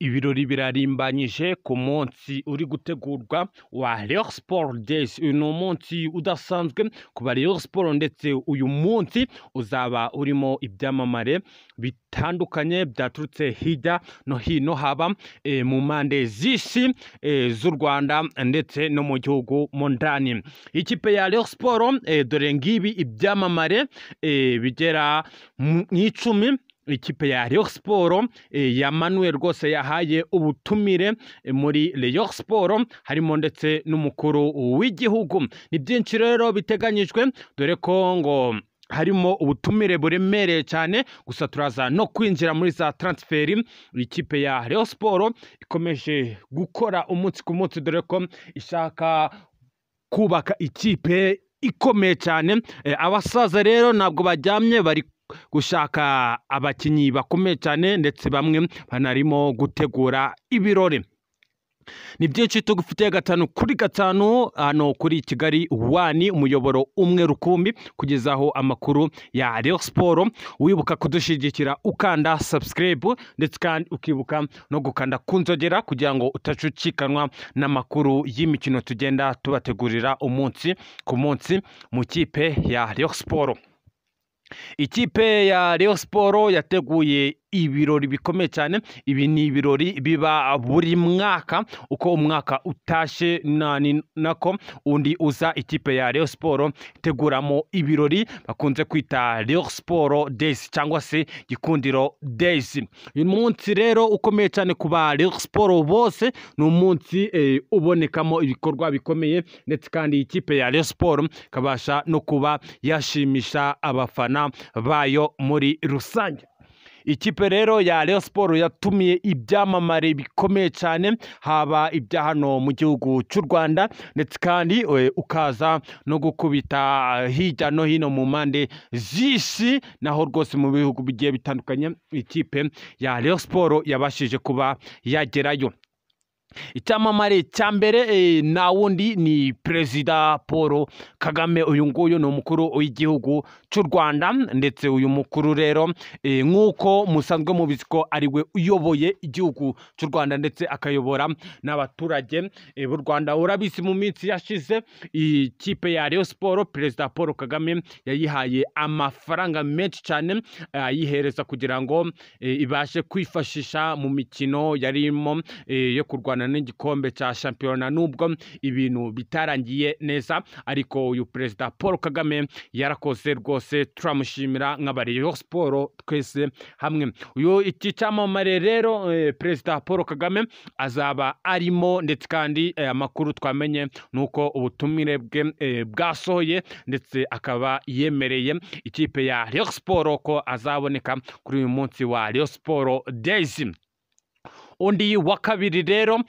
Ibirori birarimbanyije ku munsi uri gutegurwa wa Rayon Sports Days. Uyu ni umunsi udasanzwe ku ba Rayon Sports, ndetse uyu munsi uzaba urimo ibyamamare bitandukanye byaturutse hirya no hino, haba mu mpande z'isi z'u Rwanda ndetse no mu gihugu mo ndani. Ikipe ya Rayon Sports, dore ngibi ibyamamare bigera mu 10 ikipe ya Rayon Sports yamanuwe rwose, yahaye ubutumire muri Rayon Sports, harimo ndetse n'umukuru w'igihugu. Ni byinshi rero biteganyijwe, dore ko ngo harimo ubutumire buremereye cyane. Gusa turaza no kwinjira muri za transfer ikipe ya Rayon Sports ikomeje gukora umunsi ku munsi, dore ko ishaka kubaka ikipe ikomeye cyane. Abasaza rero ntabwo baryamye, bari gushaka abakinnyi bakomeye cyane, ndetse bamwe banarimo gutegura ibirori. Ni byinshi tugufitiye 5 kuri 5 hano kuri Kigali One, umuyoboro umwe rukumbi kugezaho amakuru ya Rayon Sports. Wibuka kudushyigikira ukanda subscribe, ndetse kandi ukibuka no gukanda kunzogera kugira ngo utacucikanwa n'amakuru y'imikino tugenda tubategurira umunsi ku munsi mu kipe ya Rayon Sports. Ikipe ya Rayon Sports yateguye ibirori bikomeye cyane. Ibi ni ibirori biba buri mwaka, uko umwaka utashe nako undi uza. Ikipe ya Rayon Sports iteguramo ibirori bakunze kwita Rayon Sports Days cyangwa se Gikundiro Days. Uyu munsi rero ukomeye cyane ku ba Rayon Sports bose, ni umunsi ubonekamo ibikorwa bikomeye, ndetse kandi ikipe ya Rayon Sports ikabasha no kuba yashimisha abafana bayo muri rusange. Ikipe rero ya Rayon Sports yatumiye ibyamamare bikomeye cyane, haba ibya hano mu gihugu cy'u Rwanda, ndetse kandi ukaza no gukubita hirya no hino mu mpande z'isi, naho rwose mu bihugu bigiye bitandukanye ikipe ya Rayon Sports yabashije kuba yagerayo. Icyamamare cya mbere nta wundi ni Perezida Paul Kagame. Uyu nguyu ni umukuru w'igihugu cy'u Rwanda, ndetse uyu mukuru rero nk'uko musanzwe mubizi ko ari we uyoboye igihugu cy'u Rwanda, ndetse akayobora n'abaturage b'u Rwanda. Urabizi mu minsi yashize ikipe ya Rayon Sports, Perezida Paul Kagame yayihaye amafaranga menshi cyane, ayihereza kugira ngo ibashe kwifashisha mu mikino yarimo yo kurwana n'igikombe cya shampiyona, nubwo ibintu bitarangiye neza, ariko uyu Perezida Paul Kagame yarakoze rwose, turamushimira nk'aba Rayon Sports twese hamwe. Uyu iki cyamamare rero Perezida Paul Kagame azaba arimo, ndetse kandi amakuru twamenye nuko ubutumire bwe bwasohoye, ndetse akaba yemereye ikipe ya Rayon Sports ko azaboneka kuri uyu munsi wa Rayon Sports Days. Undi wa kabiri rero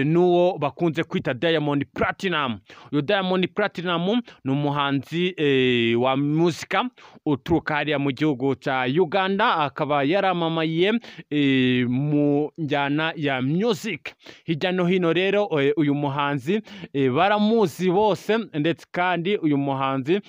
nuwo bakunze kwita Diamond Platinum. Uyu Diamond Platinum ni umuhanzi wa muzika uturuka hariya mu gihugu cya Uganda, akaba yaramamaye mu njyana ya music hirya no hino. Rero uyu muhanzi baramuzi bose, ndetse kandi uyu muhanzi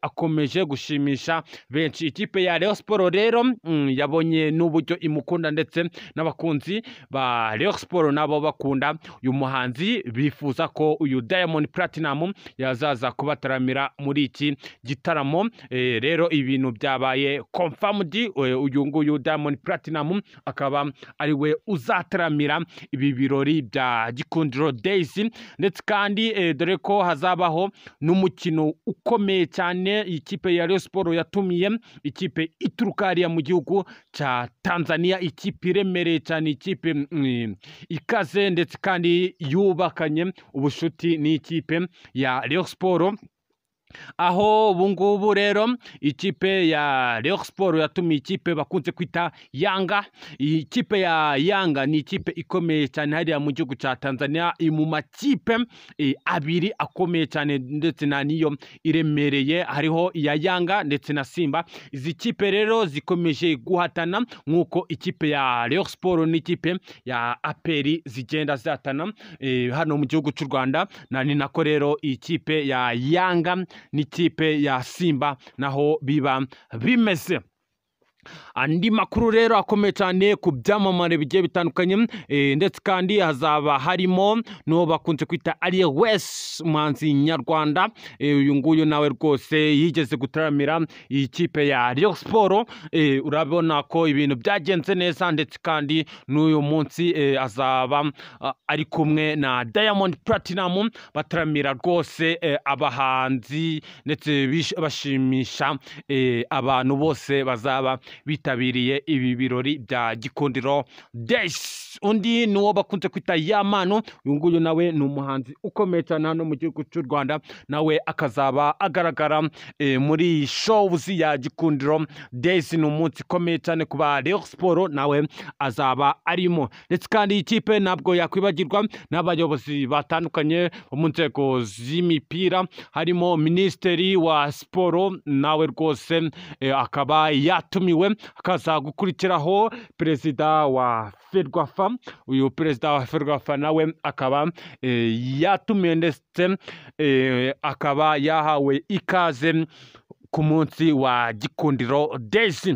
akomeje gushimisha benshi. Ikipe ya Rayon Sports rero yabonye n'uburyo imukunda, ndetse n'abakunzi ba Rayon Sports nabo bakunda uyu muhanzi, bifuza ko uyu Diamond Platinum yazaza kubataramira muri iki gitaramo. Rero ibintu byabaye confirmed, uyu nguyu Diamond Platinum akaba ari we uzataramira ibi birori bya Gikundiro Days, ndetse kandi dore ko hazabaho n'umukino ukomeye cyane. Ikipe ya Rayon Sports yatumiye ikipe ituruka hariya mu gihugu cya Tanzania, ikipe iremereye cyane, ikipe ikaze, ndetse kandi yubakanye ubushuti n'ikipe ya Rayon Sports. Aho ubu ngubu rero ikipe ya Rayon Sports yatumiye ikipe bakunze kwita Yanga. Ikipe ya Yanga ni ikipe ikomeye cyane hariya mu gihugu cya Tanzania, mu makipe abiri akomeye cyane, ndetse na niyo iremereye, hariho iya Yanga ndetse na Simba. Izi kipe rero zikomeje guhatana nk'uko ikipe ya Rayon Sports n'ikipe ya APR zigenda zihatana hano mu gihugu cy'u Rwanda, na ni nako rero ikipe ya Yanga n'ikipe ya Simba naho biba bimeze. Andi makuru rero akomeye cyane ku byamamare bigiye bitandukanye, ndetse kandi hazaba harimo n'uwo bakunze kwita Ariel Wayz, umuhanzi nyarwanda. Uyu nguyu nawe rwose yigeze gutaramira iyi kipe ya Rayon Sport. Urabona ko ibintu byagenze neza, ndetse kandi n'uyu munsi azaba ari kumwe na Diamond Platnumz bataramira rwose abahanzi ndetse bashimisha abantu bose bazaba bitabiriye ibi birori bya Gikundiro Days. Undi ni uwo bakunze kwita Yampano, uyu nguyu nawe ni umuhanzi ukomeye cyane hano mu gihugu cy'u Rwanda, nawe akazaba agaragara muri iyi shows ya Gikundiro Days. Ni umunsi ukomeye cyane ku ba Rayon Sport, nawe azaba arimo. Ndetse kandi iyi kipe ntabwo yakwibagirwa n'abayobozi batandukanye bo mu nzego z'imipira, harimo Minisitiri wa Siporo, nawe rwose akaba yatumiwe, akaza gukurikiraho Perezida wa FERWAFA. Uyu Perezida wa FERWAFA nawe akaba yatumiwe, ndetse akaba yahawe ikaze ku munsi wa Gikundiro Days.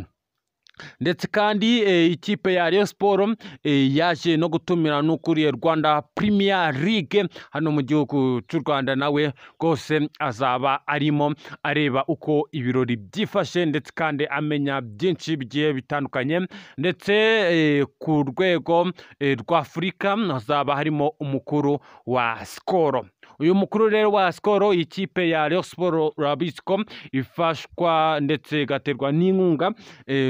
Ndetse kandi ikipe ya Rayon Sport yaje no gutumira n'ukuriye Rwanda Premier League hano mu gihugu cy'u Rwanda, nawe rwose azaba arimo areba uko ibirori byifashe, ndetse kandi amenya byinshi bigiye bitandukanye. Ndetse ku rwego rwa Afurika hazaba harimo umukuru wa Skol. Uyu mukuru rero wa Skol, ikipe ya Rayon Sport urabizi ko ifashwa ndetse igaterwa n'inkunga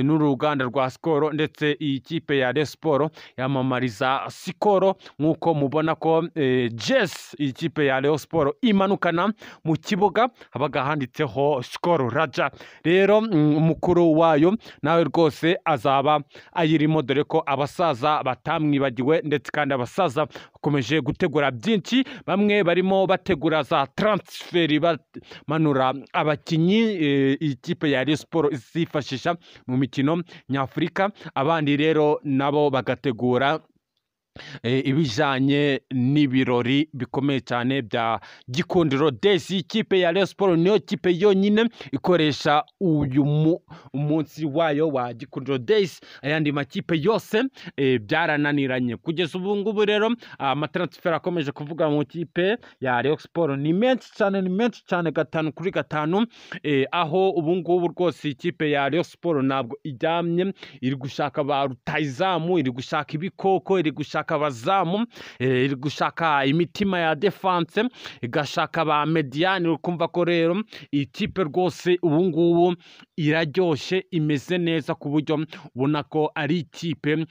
n'uruganda rwa Skol, ndetse iyi kipe ya Rayon Sport yamamariza Skol, nk'uko mubona ko jesi iyi kipe ya Rayon Sport imanukana mu kibuga habaga handitseho Skol Lager. Rero umukuru wayo nawe rwose azaba ayirimo, dore ko abasaza batamwibagiwe, ndetse kandi abasaza bakomeje gutegura byinshi. Bamwe barimo bategura za transfer, bamanura abakinnyi ikipe ya Rayon Sport izifashisha mu mikino nyafurika, abandi rero nabo bagategura ibijyanye n'ibirori bikomeye cyane bya Gikundiro Days. Ikipe ya Rayon Sport niyo kipe yonyine ikoresha uyu umunsi wayo wa Gikundiro Days, ayandi makipe yose byarananiranye kugeza ubu ngubu. Rero amatransfer akomeje kuvuga mu kipe ya Rayon Sport ni menshi cyane, ni menshi cyane, 5 kuri 5, aho ubu ngubu rwose ikipe ya Rayon Sport ntabwo iryamye, iri gushaka ba rutayizamu, iri gushaka ibikoko, iri gushaka abazamu, iri gushaka imitima ya defense, igashaka ba médian. Uri kumva ko rero iyi kipe rwose ubu ngubu iraryoshye, imeze neza, ku buryo ubona ko ari ikipe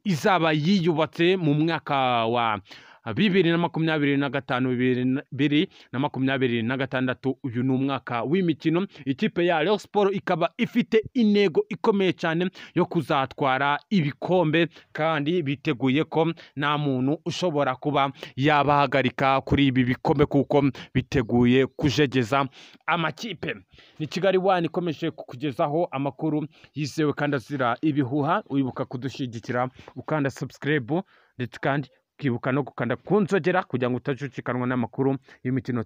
izaba yiyubatse mu mwaka wa 2025, 2026. Uyu ni umwaka w'imikino. Ikipe ya Rayon Sport ikaba ifite intego ikomeye cyane yo kuzatwara ibikombe, kandi biteguye ko nta muntu ushobora kuba yabahagarika kuri ibi bikombe, kuko biteguye kujegeza amakipe. Ni Kigali One ikomeje kukugezaho amakuru yizewe kandi azira ibihuha. Wibuka kudushyigikira ukanda subscribe, ndetse kandi ukibuka no gukanda ku nzogera kugira ngo utajucikanwa n'amakuru y'imikino.